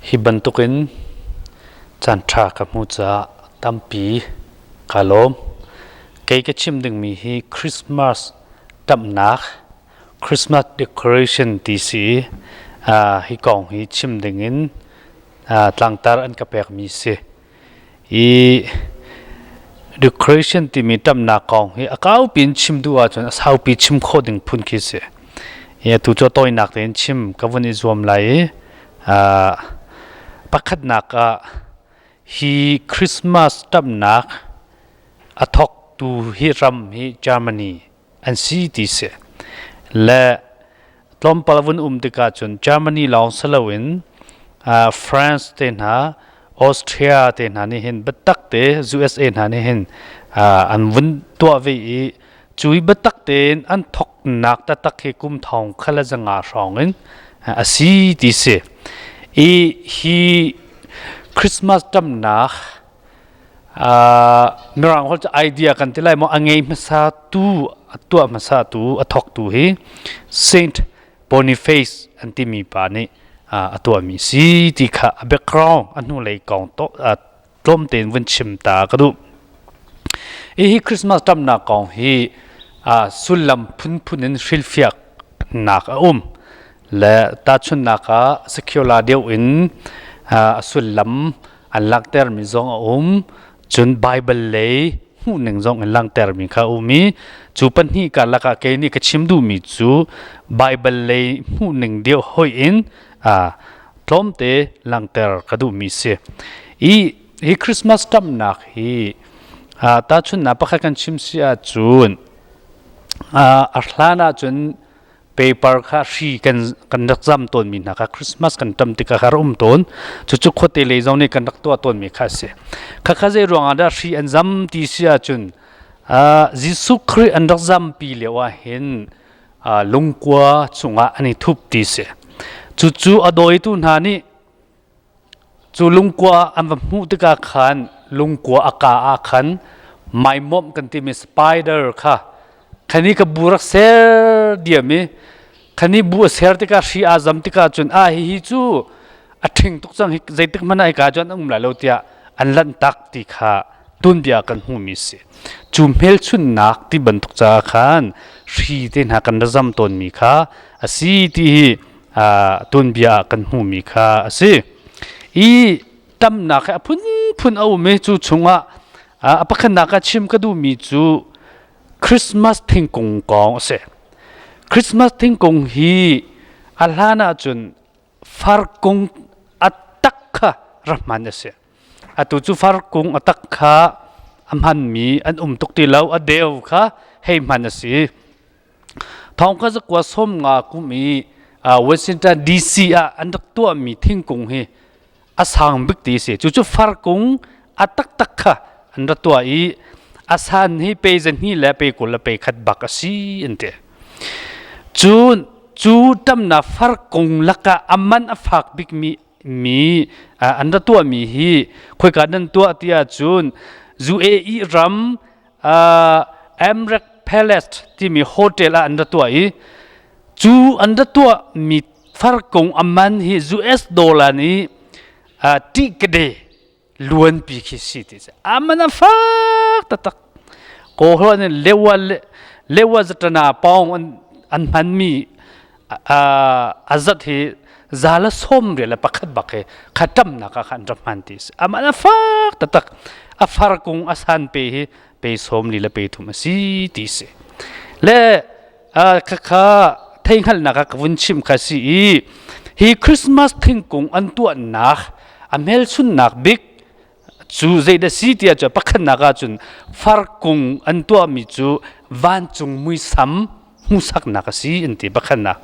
Hi bantukin caanṭha ka hmuh caah tampi kaa lawm. Kei ka chim dingmi hi Christmas ṭamhnak, Christmas decoration ti si i hi kong hi chim dingin tlangtar an ka pekmi si. I decoration timi ṭamhnak kong hi a kaupi in chim duh ahcun a saupi chim khawh ding phun khi si. I atu cu a tawinak tein chim ka vun i zuam lai i pakhatnak ah hi Christmas ṭamhnak a thawktu hi ram hi Germany an si ti si. Le tlawmpal vun um tikah cun Germany lawng si loin France te hna, Austria te hna nih hin biatak te USA hna nih hin an vun tuah ve i cu i biatak tein an thawknak taktak hi kum thong kha le zanga hrawng in a si ti si. I hi Christmas ṭamnak Mirang holh cu idea kan ti lai maw a ngei hmasa tu a tuah hmasa tu a thawktu hi Saint Boniface an timi pa nih a tuahmi si ti kha a background a hnulei kong tlawm tein vun chim ta ka duh. Hi Christmas ṭamnak kong hi sullam phunphun in hrilhfiaknak a um. Le tahchunhnak ah secular deuh in a sullam an langhtermi zong a um cun Baibal lei hmuhning zong in langhtermi kha a um i cu pahnih karlak ah kei nih ka chim duhmi cu Baibal lei hmuhning deuh hoih in tlawmte langhter ka duhmi si. I hi Christmas ṭamhnak hi tahchunhnak pakhat kan chim si ahcun a hlan ahcun paper kha hri kan kan rak zam tawnmi hna kha Christmas kan ṭam tikah kha rak um tawn. Cucu khuate lei zong nih kan rak tuah tawnmi kha a si. Khakha zei ruangah dah hri an zam ti si ahcun Jesuh Khrih an rak zampi lio ah hin lungkua chungah an i thup ti si. Cucu a dawitu hna nih cu lungkua an va hmuh tikah khan lungkua a ka ah khan maimawmh kan timi spider kha khani ka bu rak ser diam i khani bu a ser tikah hri aa zam tikah cun a hihi cu a ṭhing tuk cang hi zeitik hmanh ah hika cun an um lai lo tiah an lanh tak ti kha tuanbia kan hmuhmi si. Cu hmelchunhnak ti bantuk caah khan hri te hna kan ra zam tawnmi kha a si ti hi tuanbia ah kan hmuhmi kha a si. I tamnak hi a phunphun a um i cu chungah a pakhatnak ah chim ka duhmi cu Christmas thingkung kong a si. Christmas thingkung hi a hlan ahcun farkung a tak kha rak hman a si. Atu cu farkung a tak kha a hmanmi an um tuk ti lo, a deu kha hei hman a si. Thong kha zakua sawm nga kum i Washington DC ah an rak tuahmi thingkung hi a sang bik ti si. Cucu farkung a taktak kha an rak tuah i a san hi pe zahnih le pe 20 le pe khat bak a si an ti. Cun cu ṭamnak farkung lakah a man a fak bikmi mi an rak tuahmi hi khoika nan tuah ti ahcun UAE ram Emirates Palace timi hotel ah an ra tuah i cu an ra tuahmi farkung a man hi US dollar nih ṭihkade luanpi khi si ti si. A man a fak taktak. Kaw nih lewa lewa zatana pawng an hmanmi a zat hi za le sawm rial le pakhat bak hi kha ṭamnak ah khan rak hman ti a si. Amah a fak taktak. A far kung a san pe hi pe 40 le pe 30 a si ti si. Le khakha theihngalhnak ah ka vun chim kha si i hi Christmas thingkung an tuahnak a hmelchunnak bik cu zeidah si tiah cu pakhatnak ah cun farkung an tuahmi cu vancung muisam hmuhsaknak a si an ti pakhatnak.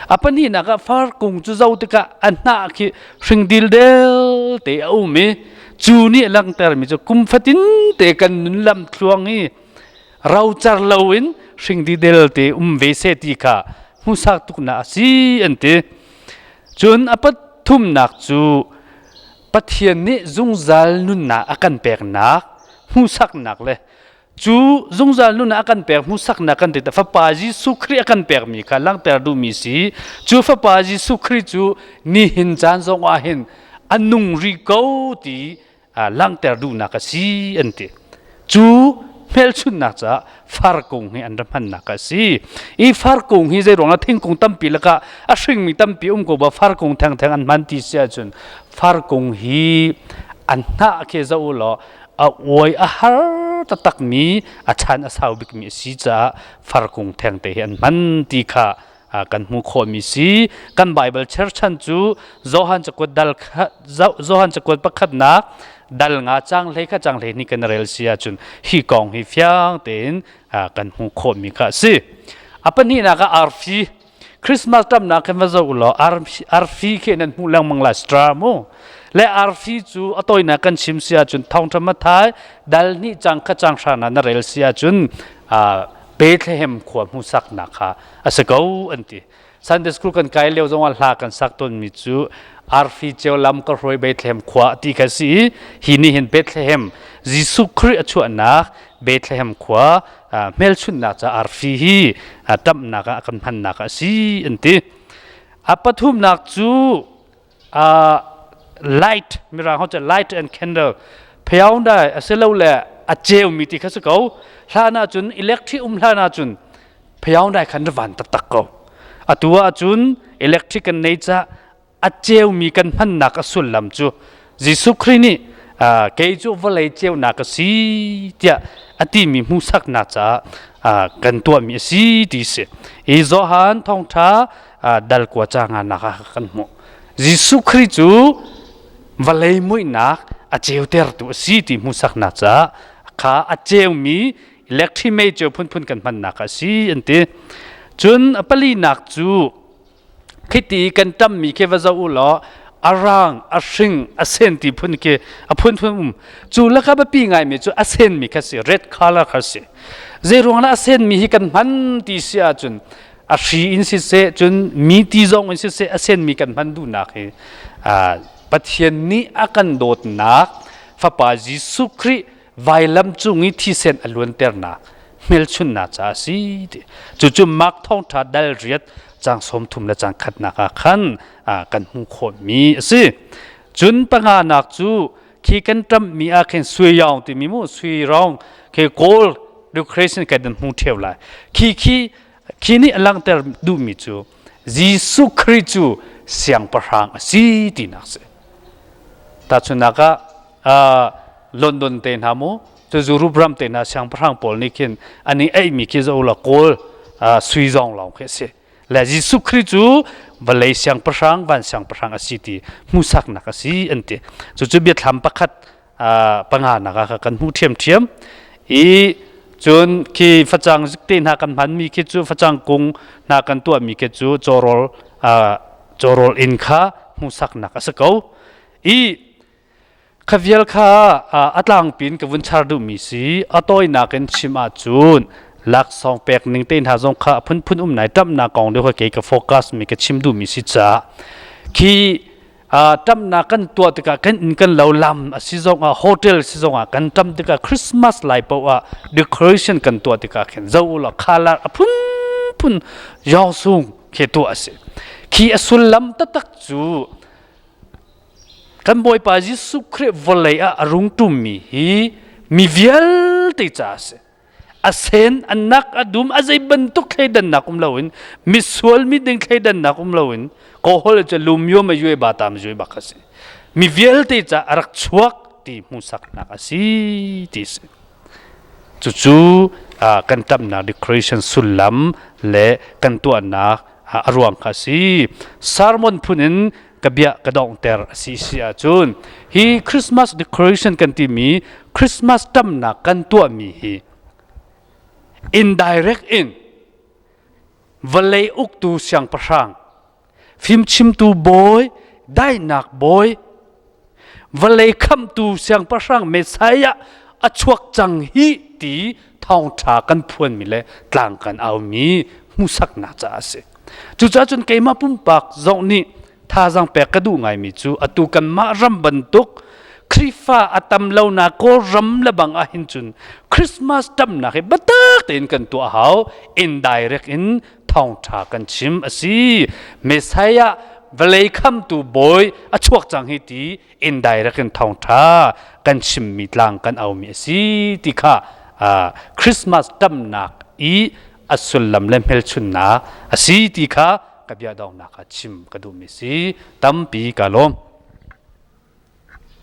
A pahnihnak ah farkung cu zo tikah a hnah khi hring dildel te a um i cu nih a langhtermi cu kum fatin te kan nun lam thluang i rocar loin hring dildel te um ve seh ti kha hmuhsak tuknak a si an ti. Cun a pathumnak cu Pathian nih zungzal nunnak a kan peknak hmuhsaknak le cu zungzal nunnak a kan pek hmuhsaknak kan ti Fapa Jesuh Khrih a kan pekmi kha langhter duhmi si. Cu Fapa Jesuh Khrih cu nihin caan zong ah hin A nung ri ko ti langhter duhnak a si an ti. Cu hmelchunhnak caah farkung hi an ra hmannak a si. I farkung hi zei ruangah thingkung tampi lakah a hringmi tampi um ko ba farkung thengtheng an hman ti si ahcun farkung hi an hnah khi zoh u law a uai a har taktakmi a chan a sau bikmi a si caah farkung thengte hi an hman ti kha kan hmuh khawhmi si. Kan Baibal cherchan cu Johan cakuat dal Johan cakuat pakhatnak dal nga cang hlei kha cang hlei ni kan rel si ahcun hi kong hi fiang tein kan hmuh khawhmi kha a si. A pahnihnak ah arfi Christmas ṭamnak khan va zoh u law arfi khi nan hmuh lengmang lai star mu. Le arfi cu a tawinak kan chim si ahcun thawngṭha Matthai dal hnih cang kha cang hra na rel si ahcun Bethlehem khua hmuhsaknak kha a si ko an ti. Sunday school kan kai lio zongah hla kan sak tawnmi cu arfi ceu lam ka hruai Bethlehem khua ti kha si i hi nih hin Bethlehem Jesuh Khrih a chuahnak Bethlehem khua hmelchunhnak ca arfi hi ṭamhnak ah kan hmannak a si an ti. A pathumnak cu light mirang ho cu light and candle pheaundai asilole a ceumi ti kha si ko. Hlan ahcun electric um hlan ahcun pheaundai khan van taktak ko. Atu ahcun electric kan nei ca a ceumi kan hmannak a sullam cu Jesuh Khrih nih kei cu vawlei ceunak ka si tiah a timi hmuhsaknak caah kan tuahmi a si ti si. I Johan thawngṭha dal kua ca nganak ah kan hmuh. Jesuh Khrih cu vawlei muihnak a ceutertu a si ti hmuhsaknak caah kha a ceumi electric mei ceu phunphun kan hmannak a si an ti. Cun a palinak cu Khiti kan ṭammi khi va zoh u law a rang, a hring, a sen ti phun khi a phunphun um. Cu laka biapi ngaimi cu a senmi kha si, red color kha si. Zeiruang dah a senmi hi kan hman ti si ahcun a hri in siseh, cun mi ti zong in siseh a senmi kan hman duhnak hi Pathian nih a kan dawtnak Fapa Jesuh Khrih vailam cung i thisen a luanternak hmelchunhnak caah a si ti. Cucu Mark thawngṭha dal riat caang 30 le caang khatnak ah khan kan hmuh khawhmi a si. Cun panganak cu khi kan ṭamhmi ah khin sui yaung timi mu sui rong khi gold decoration kan hmu ṭheo lai. Khi khi khi nih a langhter duhmi cu Jesuh Khrih cu siangpahrang a si tinak si. Tahchunhnak ah London te hna mu cu Europe ram te hna siangpahrang pawl nih khin an i eihmi khi zo la kawl sui zong lawng khi a si. Le Jesuh Khrih cu vawlei siangpahrang van siangpahrang a si ti hmuhsaknak a si an ti. Cucu biathlam pakhat panganak ah kan hmuh ṭhiamṭhiam. I cun khi facang zik te hna kan hmanmi khi cu facang kung hna kan tuahmi khi cu cawrawl cawrawl inn kha hmuhsaknak a si ko. I Kha vial kha a tlangpi in ka vun char duhmi si. A tawinak in chim ahcun laksawng pek ning te hna zong kha a phunphun um nai ṭamhnak kong deuh kha kei ka focus mi ka chim duhmi si caah khi ṭamhnak kan tuah tikah kan inn kan lo lam a si zongah hotel si zongah kan ṭam tikah Christmas lai paoh ah decoration kan tuah tikah khin zoh u law khalar a phunphun yawng sung khi tuah a si. Khi a sullam taktak cu Kan Bawipa Jesuh Khrih vawlei ah a rung ṭummi hi mi vialte ca a si. A sen, a nak, a dum, a zei bantuk thleidannak um loin, misual miding thleidannak um loin, kawhol cu lumyo ma yue ba tam yue bak a si. Mi vialte ca a rak chuak ti hmuhsaknak a si ti si. Cucu kan ṭamnak decoration sullam le kan tuahnak a ruang kha a si. Sermon phun in ka bia ka donghter a si si ahcun hi Christmas decoration kan timi Christmas ṭamnak kan tuahmi hi indirect in vawlei uktu siangpahrang fimchimtu bawi daihnak bawi vawlei khamhtu siangpahrang Messiah a chuak cang hi ti thawngṭha kan phuanmi le tlang kan aumi hmuhsaknak caah a si. Cucaah cun keimah pumpak zong nih thazaang pek ka duh ngaimi cu atu kanmah ram bantuk Khrihfa a tam lonak Kawlram le bang ahhin cun Christmas ṭamnak hi biatak tein kan tuah hau indirect in thawngṭha kan chim a si. Messiah Vawlei khamtu bawi a chuak cang hi ti indirect in thawngṭha kan chimmi tlang kan aumi a si ti kha Christmas ṭamnak i a sullam le hmelchunnak a si ti kha ka bia donghnak ah chim ka duhmi si. Tampi ka lawm.